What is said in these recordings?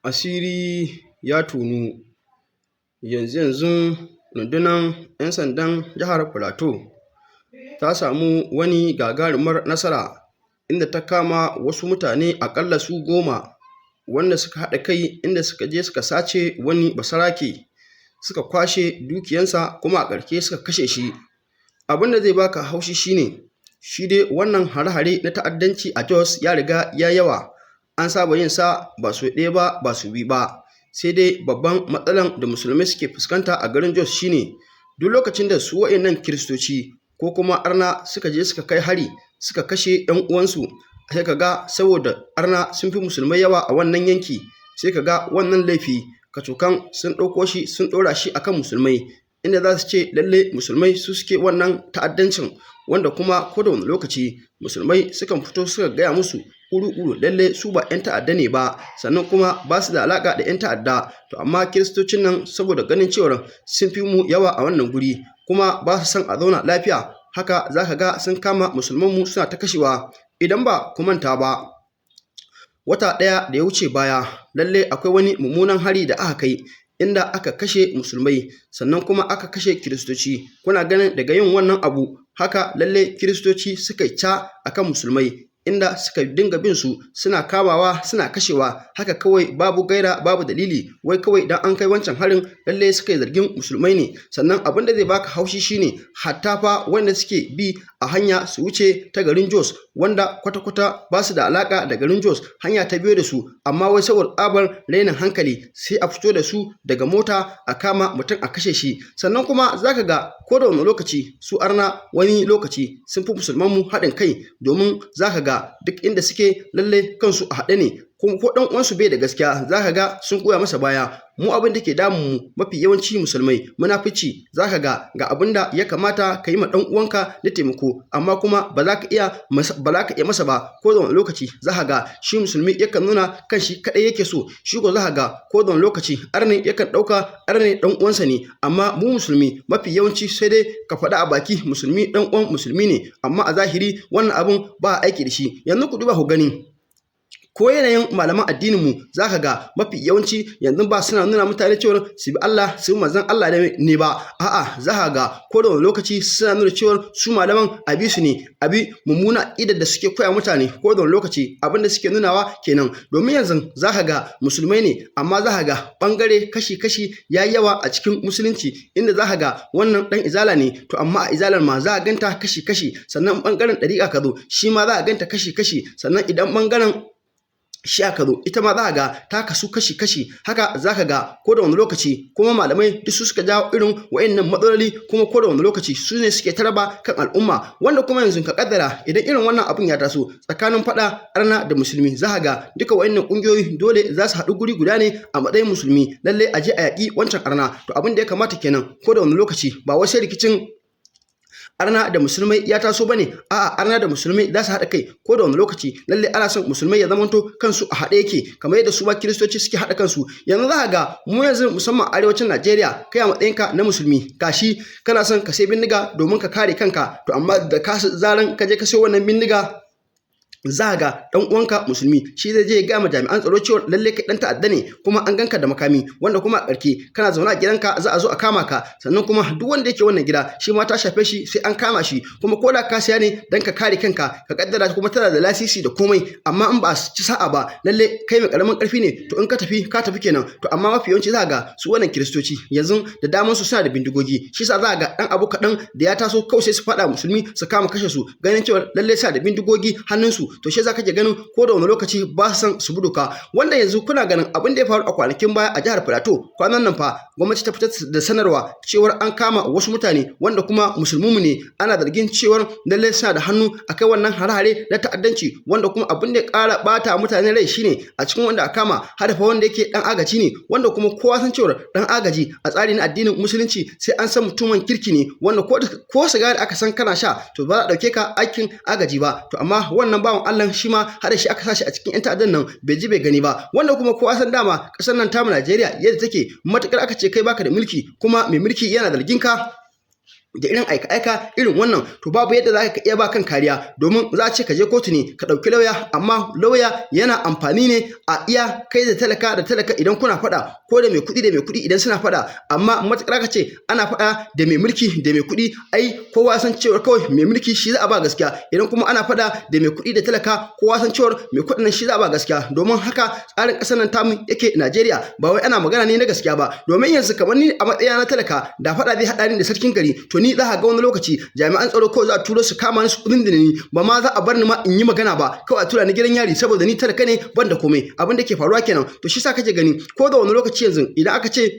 Asiri ya tonu. Yanzu-yanzun rundunar 'yan sandan jihar Plateau ta samu wani gagarumar nasara inda ta kama wasu mutane aƙalla su 10 wanda suka haɗa kai inda suka je suka sace wani basarake, suka kwashe dukiyarsa kuma a ƙarshe suka kashe shi. Abin da zai baka haushi shi ne, shi dai wannan hare-hare na ta'addanci a Jos ya riga ya yawa, an saba yin sa ba sau ɗaya ba, ba sau biyu ba. Sai dai babban matsalar da Musulmai suke fuskanta a garin Jos shi ne, duk lokacin da su waɗannan Kiristoci ko kuma arna suka je suka kai hari suka kashe 'yan uwansu, sai ka ga saboda arna sun fi Musulmai yawa a wannan yanki, sai ka ga wannan laifi kacokan sun ɗauko shi sun ɗora shi akan Musulmai, inda za su ce lallai Musulmai su suke wannan ta'addancin, wanda kuma ko da wane lokaci Musulmai sukan fito suka gaya musu ƙuru-ƙuru lallai su ba 'yan ta'adda ne ba, sannan kuma ba su da alaƙa da 'yan ta'adda. To amma Kiristocin nan, saboda ganin cewar sun fi mu yawa a wannan guri kuma ba su son a zauna lafiya, haka za ka ga sun kama Musulmanmu suna ta kashewa. Idan ba ku manta ba, wata ɗaya da ya wuce baya, lallai akwai wani mummunan hari da aka kai inda aka kashe Musulmai sannan kuma aka kashe Kiristoci. Kuna ganin daga yin wannan abu haka lallai Kiristoci suka yi ca akan Musulmai, inda suka dinga bin su suna kamawa suna kashewa haka kawai, babu gaira babu dalili, wai kawai idan an kai wancan harin lallai suka yi zargin Musulmai ne. Sannan abin da zai baka haushi shine, hatta fa wanda suke bi a hanya su wuce ta garin Jos, wanda kwata-kwata ba su da alaka da garin Jos, hanya ta biyo da su, amma wai saboda tsabar rainin hankali sai a fito da su daga mota a kama mutum a kashe shi. Sannan kuma zaka ga ko da wani lokaci su arna wani lokaci sun fi Musulmanmu haɗin kai, domin zaka ga duk inda suke lalle kansu a haɗe ne, kuma ko ɗan uwansu bai da gaskiya zaka ga sun goya masa baya. Mu abin da ke damun mu mafi yawanci Musulmai, munafici. Zaka ga ga abin da ya kamata ka yi ma ɗan uwanka na taimako, amma kuma ba za ka iya masa ba. Ko da wani lokaci zaka ga shi Musulmi yakan nuna kan shi kaɗai yake so, shi ko zaka ga ko da wani lokaci arne yakan ɗauka arne ɗan uwansa ne. Amma mu Musulmi mafi yawanci sai dai ka faɗa a baki Musulmi ɗan uwan Musulmi ne, amma a zahiri wannan abun ba a aiki da shi. Yanzu ku duba ku gani, ko yanayin malaman addininmu, za ka ga mafi yawanci yanzu ba suna nuna mutane cewar su bi Allah, su bi manzon Allah ne ba. A'a, za ka ga ko da wani lokaci suna nuna cewar su malaman abi su ne, abi mummuna aƙidar da suke koya mutane. Ko da wani lokaci abin da suke nunawa kenan, domin yanzu za ka ga Musulmai ne, amma za ka ga ɓangare kashi-kashi ya yi yawa a cikin Musulunci, inda za ka ga wannan ɗan Izala ne, to amma a Izalar ma za a ganta kashi-kashi. Sannan ɓangaren ɗariƙa ka zo, shi ma za a ganta kashi-kashi. Sannan idan ɓangaren shi aka zo, ita ma za ga ta kasu kashi-kashi. Haka za ka ga ko da wani lokaci kuma malamai duk su suka jawo irin wa'annan matsaloli, kuma ko da wani lokaci su ne suke taraba kan al'umma. Wanda kuma yanzu ka kaddara idan irin wannan abun ya taso tsakanin faɗa arna da Musulmi, za ka ga duka wa'annan ƙungiyoyi dole za su haɗu guri guda ne a matsayin Musulmi, lallai a je a yaƙi wancan arna. To abin da ya kamata kenan ko da wani lokaci, ba wai sai rikicin arna da Musulmai ya taso bane. A'a, arna da Musulmai za su haɗa kai ko da wani lokaci. Lalle ana son Musulmai ya zamanto kansu a haɗe yake kamar yadda su ma Kiristoci suke haɗa kansu. Yanzu za ka ga mu yanzu, musamman arewacin Najeriya, kai a matsayinka na Musulmi gashi kana son ka sai bindiga domin ka kare kanka, to amma da ka zaran ka je ka sayo wannan bindiga, za ga dan uwanka Musulmi shi zai je ya gaya ma jami'an tsaro cewa lalle kai dan ta'adda ne kuma an ganka da makami, wanda kuma a ƙarshe kana zaune a gidanka za a zo a kama ka. Sannan kuma duk wanda yake wannan gida shi ma ta shafe shi, sai an kama shi. Kuma ko da ka siya ne dan ka kare kanka, ka kaddara kuma tana da lasisi da komai, amma in ba a ci sa'a ba lalle kai mai karamin karfi ne, to in ka tafi ka tafi kenan. To amma mafi yawanci za ga su wannan Kiristoci yanzu da daman su suna da bindigogi, shi yasa za ga dan abu kaɗan da ya taso kawai sai su faɗa Musulmi su kama kashe su, ganin cewa lalle suna da bindigogi hannunsu. To shi yasa kake ganin ko da wani lokaci ba su san su bi doka. Wanda yanzu kuna ganin abin da ya faru a kwanakin baya a jihar Plateau, kwanan nan fa gwamnati ta fitar da sanarwa cewar an kama wasu mutane wanda kuma Musulmi ne, ana zargin cewar lalle suna da hannu akai wannan hare-hare na ta'addanci. Wanda kuma abin da ya ƙara bata mutane rai shine, a cikin wanda aka kama har fa wanda yake dan agaji ne, wanda kuma kowa san cewar dan agaji a tsari na addinin Musulunci sai an san mutumin kirki ne, wanda ko sigari aka san kana sha, to ba za a dauke ka aikin agaji ba. To amma wannan bawan Allah shi ma har shi aka sashi a cikin 'yan ta'addan nan, bai ji bai gani ba. Wanda kuma kowa san dama kasar nan tamu Najeriya yadda take, matukar aka ce kai baka da mulki kuma mai mulki yana zargin ka. Da irin aika-aika irin wannan, to babu yadda za ka iya ba kan kariya, domin za a ce ka je kotu ne ka ɗauki lauya, amma lauya yana amfani ne a iya kai da talaka da talaka idan kuna faɗa, ko da mai kuɗi da mai kuɗi idan suna faɗa. Amma matuƙar aka ce ana faɗa da mai mulki da mai kuɗi, ai kowa san cewa kawai mai mulki shi za a ba gaskiya. Idan kuma ana faɗa da mai kuɗi da talaka, kowa san cewa mai kuɗin nan shi za a ba gaskiya, domin haka tsarin ƙasar nan tamu yake, Najeriya. Ba wai ana magana ne na gaskiya ba, domin yanzu kamar ni a matsayina na talaka, da faɗa zai haɗa ni da sarkin gari, to ni za ka ga wani lokaci jami'an tsaro kawai za a turo su kama ni su kudin ni, ba ma za a bar ni ma in yi magana ba, kawai a tura ni gidan yari, saboda ni talaka ne, ban da komai. Abin da ke faruwa kenan. To shi sa kake gani ko da wani lokaci yanzu idan aka ce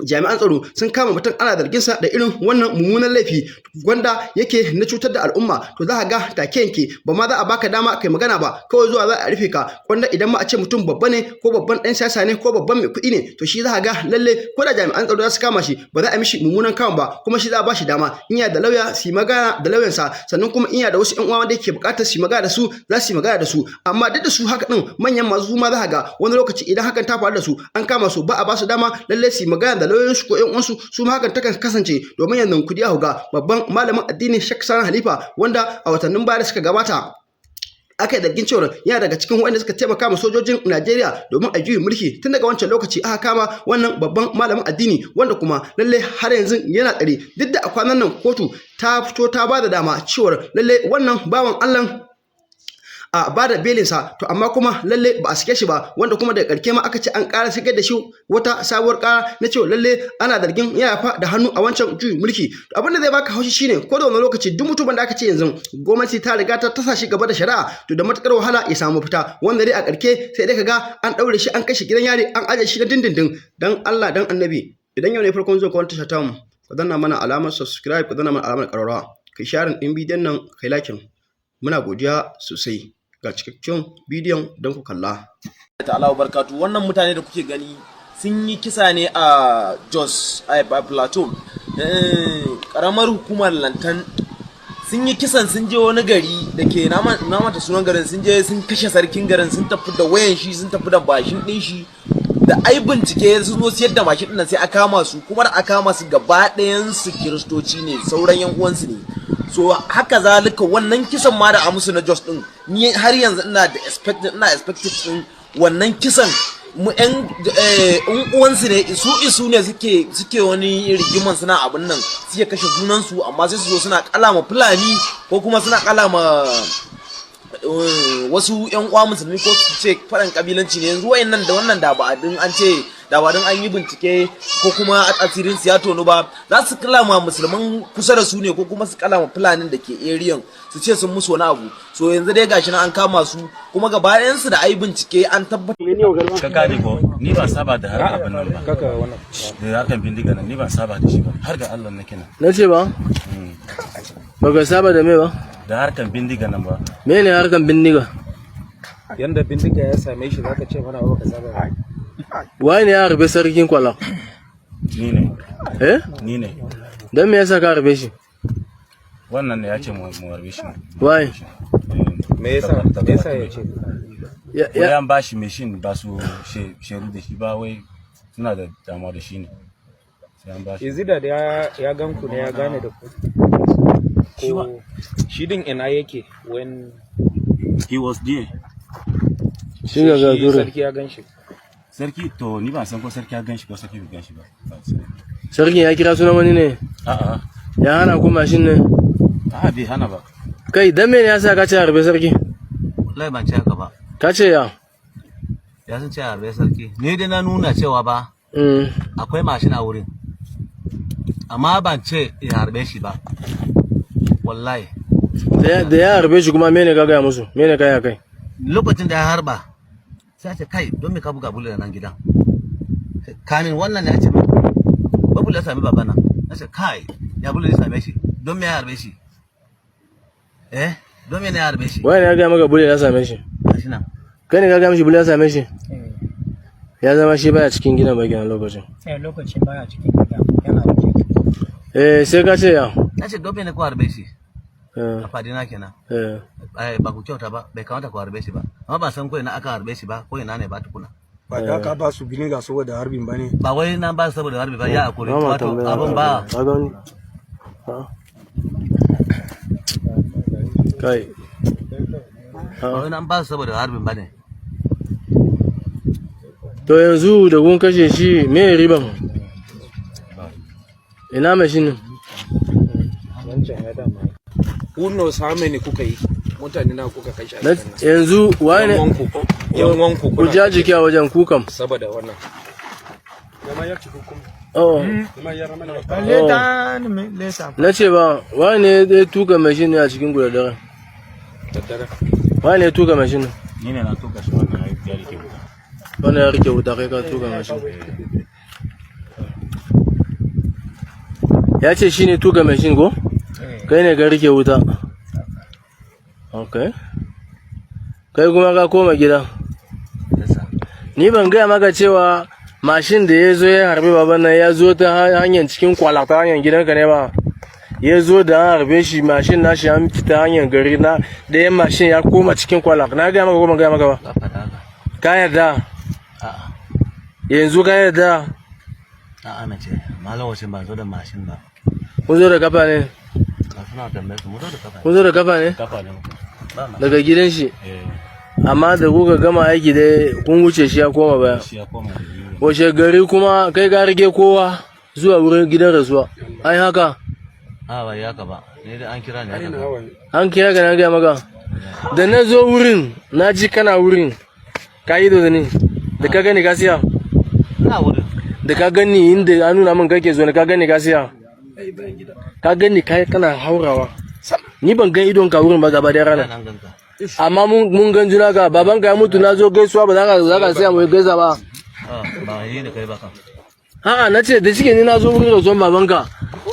jami'an tsaro sun kama mutum ana zargin sa da irin wannan mummunan laifi wanda yake na cutar da al'umma, to za ka ga take yanke ba ma za a baka dama kai magana ba, kawai zuwa za a rufe ka. Wanda idan ma a ce mutum babba ne, ko babban dan siyasa ne, ko babban mai kuɗi ne, to shi za ka ga lalle ko da jami'an tsaro za su kama shi, ba za a mishi mummunan kamun ba, kuma shi za a ba shi dama in ya da lauya su yi magana da lauyansa. Sannan kuma in ya da wasu ƴan uwa wanda yake buƙatar su yi magana da su, za su yi magana da su. Amma duk da su haka din, manyan masu ma za ka ga wani lokaci idan hakan ta faru da su, an kama su, ba a ba su dama lalle su yi magana da lauyoyinsu ko ƴan uwansu. Su ma hakan takan kasance, domin yanzu kudi a ga babban malamin addini Sheikh Sani Halifa, wanda a watannin baya da suka gabata aka yi zargin cewa yana daga cikin waɗanda suka taimaka ma sojojin Najeriya domin a juyin mulki. Tun daga wancan lokaci aka kama wannan babban malamin addini, wanda kuma lalle har yanzu yana tsare, duk da a kwanan nan kotu ta fito ta ba da dama cewar lalle wannan bawan Allah a ba da belinsa. To amma kuma lalle ba a sake shi ba, wanda kuma daga ƙarshe ma aka ce an ƙara shigar da shi wata sabuwar ƙara na cewa lalle ana zargin ya fa da hannu a wancan juyin mulki. Abin da zai baka haushi shine, ko da wani lokaci duk mutumin da aka ce yanzu gwamnati ta riga ta tasa shi gaba da shari'a, to da matukar wahala ya samu fita, wanda dai a ƙarshe sai dai kaga an ɗaure shi, an kai shi gidan yari, an aje shi na dindindin. Dan Allah dan Annabi, idan yau ne farkon zuwa ka wannan tasha tamu, ka danna mana alamar subscribe, ka danna mana alamar ƙararrawa, kai sharing ɗin bidiyon nan, kai liking. Muna godiya sosai. Ga cikakken bidiyon don ku kalla. Ta'ala wa barkatu. Wannan mutane da kuke gani sun yi kisa ne a Jos, a Plateau, karamar hukumar Lantan. Sun yi kisan, sun je wani gari da ke na manta sunan garin, sun je sun kashe sarkin garin, sun tafi da wayan shi, sun tafi da mashin din shi. Da ai bincike, sun zo siyar da mashin din, sai a kama su. Kuma da aka kama su, gaba ɗayan su Kiristoci ne, sauran yan uwansu ne. So haka zalika wannan kisan ma da a musu na Jos din, ni har yanzu ina da expected, ina expected din wannan kisan mu yan uwansu ne, isu isu ne suke wani rigiman, suna abin nan, suke kashe junansu, amma sai su zo suna kalama Fulani ko kuma suna kalama wasu yan uwa Musulmi, ko su ce faɗan kabilanci ne. Yanzu wayannan da wannan, da ba din an ce da ba din an yi bincike ko kuma asirin su ya tonu ba, za su kalama Musulman kusa da su ne, ko kuma su kalama Fulanin da ke area su ce sun musu wani abu. So yanzu dai gashi nan an kama su, kuma gaba ɗayan su da ai bincike an tabbatar. Ka gane ko, ni ban saba da harkar abin nan ba, da harkar bindiga nan, ni ban saba da shi ba, har ga Allah nake nan. Na ce ba? Baka saba da me ba? Da harkar bindiga nan ba. Me ne harkan bindiga? Yanda bindiga ya same shi, zaka ce mana ba ka saba ba? Waye ne ya harbe sarkin Kwala? Ni ne. Eh? Ni ne. Don me yasa ka harbe shi? Wannan ne ya ce mu harbe shi. Waye? Me yasa ya ce? Wai an ba shi mashin, ba su sheru da shi ba, wai suna da damuwa da shi ne, sai an ba shi. Izida da ya gan ku ne ya gane da ku? Ko shi din ina yake when He was there. Shi ga shi gaguru. Sarki ya gan shi? Sarki, to ni ban san ko sarki ya gan shi ko sarki bai gan shi ba. Ban sani. Sarkin ya kira sunan wani ne? A'a. Ya hana ku mashin ne? A'a, bai hana ba. Kai, dan me ne yasa ka ce harbe sarki? Wallahi ban ce haka ba. Ka ce ya? Ya sun ce harbe sarki. Ni dai na nuna cewa ba akwai mashin a wurin. Amma ban ce ya harbe shi ba. Wallahi. Da ya harbe shi kuma, mene ka gaya musu? Mene ka ya kai? Lokacin da ya harba, sai ce kai, don me ka buga bule da nan gidan? Kamin wannan ya ce babule ya sami babana. Na ce kai, ya bule ya same shi. Don me ya harbe shi? Eh, don me ne ya harbe shi? Waye ne ya gaya maka bule ya same shi? Gashi nan. Kai ne ka gaya mishi bule ya same shi? Ya zama shi baya cikin gidan ba kenan lokacin. Eh, lokacin baya cikin gida, yana waje. Eh, sai ka ce ya? Na ce don me ne ku harbe shi? Eh, A fadina kenan. eh. Ai ba ku kyauta ba, bai kamata ku harbe shi ba. Amma ban san ko ina aka harbe shi ba, ko ina ne ba tukuna. Ba da ka ba su bindiga saboda harbin ba ne? Ba wai na ba su saboda harbi ba, ya akuri Ba ma wato tambaya. abin ba Ka gani? Ha. Kai. Ba wai an ba su saboda harbin ba ne. To yanzu da kun kashe shi, me riban? Ina mashin? Wancan ya dama. Who knows how many kuka yi? Mutane na kuka kashe a Na- gidan nan? Yanzu waye ne? Yan wanku. Yan wanku Ku kuna ja jiki a wajen kukan. saboda wannan. Oh. Oh. Na ce ba, waye ne ya tuka mashin ne a cikin guda dare? Daddare. Waye ne ya tuka mashin? Ni ne na tuka shi, wannan ya rike wuta. Wannan ya rike wuta, kai ka tuka mashin. Ya ce shi ne tuka mashin ko? Kai ne ka rike wuta. Ok. Kai kuma ka koma gida. Ni ban gaya maka cewa mashin da ya zo ya harbi baban nan ya zo ta hanyar cikin Kwala, ta hanyar gidanka ne ba. Ya zo da an harbe shi, mashin nashi an fita hanyar gari na ɗayan mashin ya koma cikin Kwala. Na gaya maka ko ban gaya maka ba? Ka faɗa haka. Ka yarda? A'a. Yanzu ka yarda? Na amince, amma lokacin ban zo da mashin ba. Kun zo da kafa ne? Ka suna tambaye su, mu zo da kafa. Kun zo da kafa ne? Kafa ne muka. Ba ma. Daga gidan shi. Eh. Amma da kuka gama aiki dai kun wuce, shi ya koma baya. Shi ya koma da biyu. Washe gari kuma kai ka rige kowa zuwa wurin gidan rasuwa. Ai haka. A, ba yi haka ba. Ni dai an kira ni haka ba. An kira ka, na gaya maka. Da na zo wurin, na ji kana wurin. Ka yi da ni. Da ka gani ka siya. Ina wurin. Da ka gani inda an nuna min kake zo ne, ka gani ka siya. Ka gani kai kana haurawa. Ni ban gan idon ka wurin ba gaba da rana. Nan ganka. Amma mun gan juna ka, baban ka ya mutu, na zo gaisuwa, ba za ka siya mu gaisa ba. Ah, ba yi da kai ba kan. A'a, na ce da shike ni na zo wurin rasuwan babanka.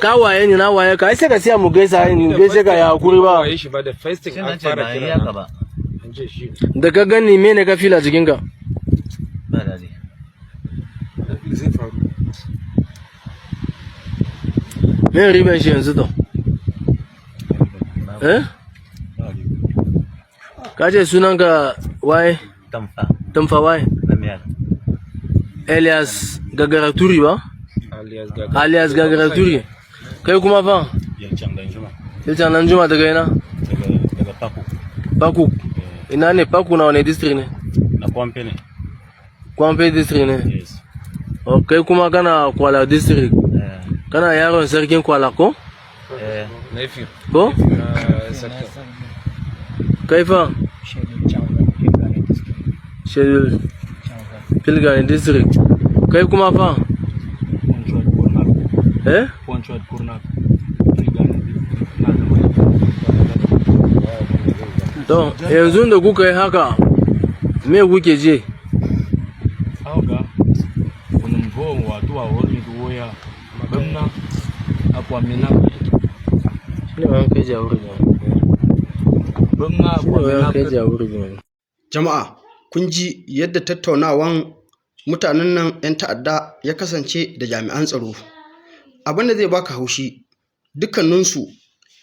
Ka waye ni, na waye ka. Ai sai ka siya mu gaisa, ni gaishe ka, ya hakuri ba. Waye shi ba da first thing Shi na an ce fara ba yi kira haka na. ba. An ce shi. Da ka gani, mene ka fila jikinka? Ba daɗi. Zai faru. Me riban shi yanzu to? Eh? Ka ce sunanka waye? Tamfa. Tamfa waye? Na miyar. Elias Gagaraturi ba? Alias Gaga. Alias Gagaraturi. Kai kuma fa? Yalcan dan juma. Yalcan nan juma daga ina? Daga Paku. Paku. Ina ne Paku, na wane district ne? Na Kwamfe ne. Kwamfe district ne. Yes. Oh, kai kuma kana Kwala district. Eh, Kana yaron sarkin Kwala ko? eh, Nephew. Ko? Na sarkin. Kai fa? Schedule Chauga, Pilgani district. Schedule Chauga. Pilgani district. Kai kuma fa? Eh? Ponchot Kurnak. Pilgani district. Na zama To, yanzu da kuka yi haka, me kuke je? Auga. Unumvo watu wa woni duoya. Bamna akwa mina. Shine wayan kai jawuri ne. Bamna Shine akwa wayan mina. kai jawuri ne. Jama'a, kun ji yadda tattaunawan mutanen nan 'yan ta'adda ya kasance da jami'an tsaro. Abin da zai baka haushi, dukkaninsu,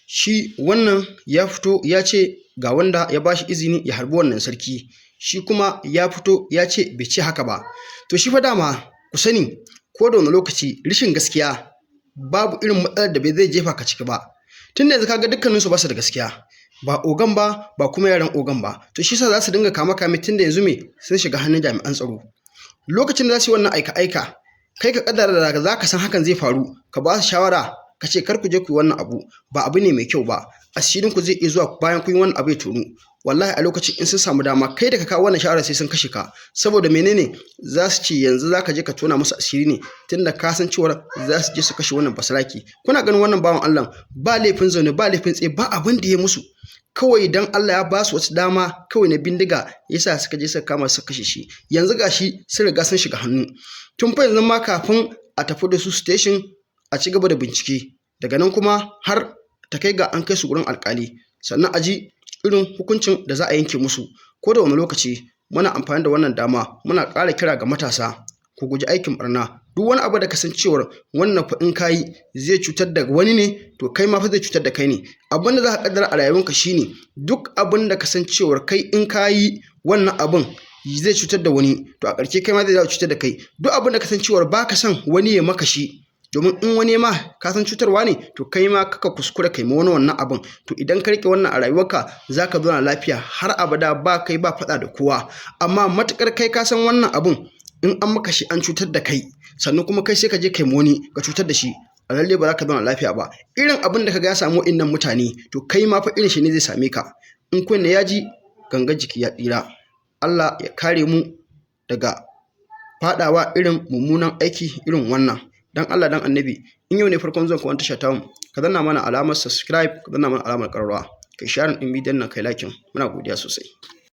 shi wannan ya fito ya ce ga wanda ya bashi izini ya harbi wannan sarki, shi kuma ya fito ya ce bai ce haka ba. To shi fa dama ku sani, ko da wani lokaci rashin gaskiya babu irin matsalar da bai zai jefa ka ciki ba. Tun da yanzu kaga dukkaninsu ba su da gaskiya, ba ogan ba, ba kuma yaran ogan ba. To shi yasa za su dinga kama kame, tun da yanzu me sun shiga hannun jami'an tsaro. Lokacin da za su yi wannan aika aika, kai ka kaddara da za ka san hakan zai faru, ka ba su shawara, ka ce kar ku je ku yi wannan abu, ba abu ne mai kyau ba, asirin ku zai iya zuwa bayan kun yi wannan abu ya tonu. Wallahi a lokacin in sun samu dama, kai da ka kawo wannan shawara sai sun kashe ka. Saboda menene? Za su ce yanzu za ka je ka tona musu asiri ne, tunda ka san cewar za su je su kashe wannan basaraki. Kuna ganin wannan bawan Allah, ba laifin zaune, ba laifin tsaye, ba abin da ya musu. Kawai dan Allah ya ba su wasu dama kawai na bindiga yasa suka je suka kama, suka kashe shi. Yanzu gashi sun riga sun shiga hannu. Tun fa yanzu ma kafin a tafi da su station a ci gaba da bincike, daga nan kuma har ta kai ga an kai su gurin alkali, sannan a ji irin hukuncin da za a yanke musu. Ko da wani lokaci muna amfani da wannan dama muna ƙara kira ga matasa, ku guji aikin barna. Duk wani abu da kasancewar wannan fa in kayi zai cutar da wani ne, to kai ma fa zai cutar da kai ne. Abin da za ka kaddara a rayuwarka shine duk abin da kasancewar kai in kayi wannan abin zai cutar da wani, to a ƙarshe kai ma zai cutar da kai. Duk abin da kasancewar baka son wani ya maka shi. Domin in wani ma ka san cutarwa ne, to kai ma kaka kuskura kai ma wani wannan abin. To idan ka rike wannan a rayuwarka, za ka zauna lafiya har abada, ba kai ba faɗa da kowa. Amma matukar kai ka san wannan abun, in an maka shi an cutar da kai, sannan kuma kai sai ka je kai ma wani ka cutar da shi, a lalle ba za ka zauna lafiya ba. Irin abin da ka ga ya samu wa'innan mutane, to kai ma fa irin shi ne zai same ka. In kunne ya ji, gangar jiki ya tsira. Allah ya kare mu daga faɗawa irin mummunan aiki irin wannan. Dan Allah dan Annabi, in yau ne farkon zuwan ka wani tasha tamu, ka danna mana alamar subscribe, ka danna mana alamar ƙararrawa, kai share ɗin bidiyon nan, kai liking. Muna godiya sosai.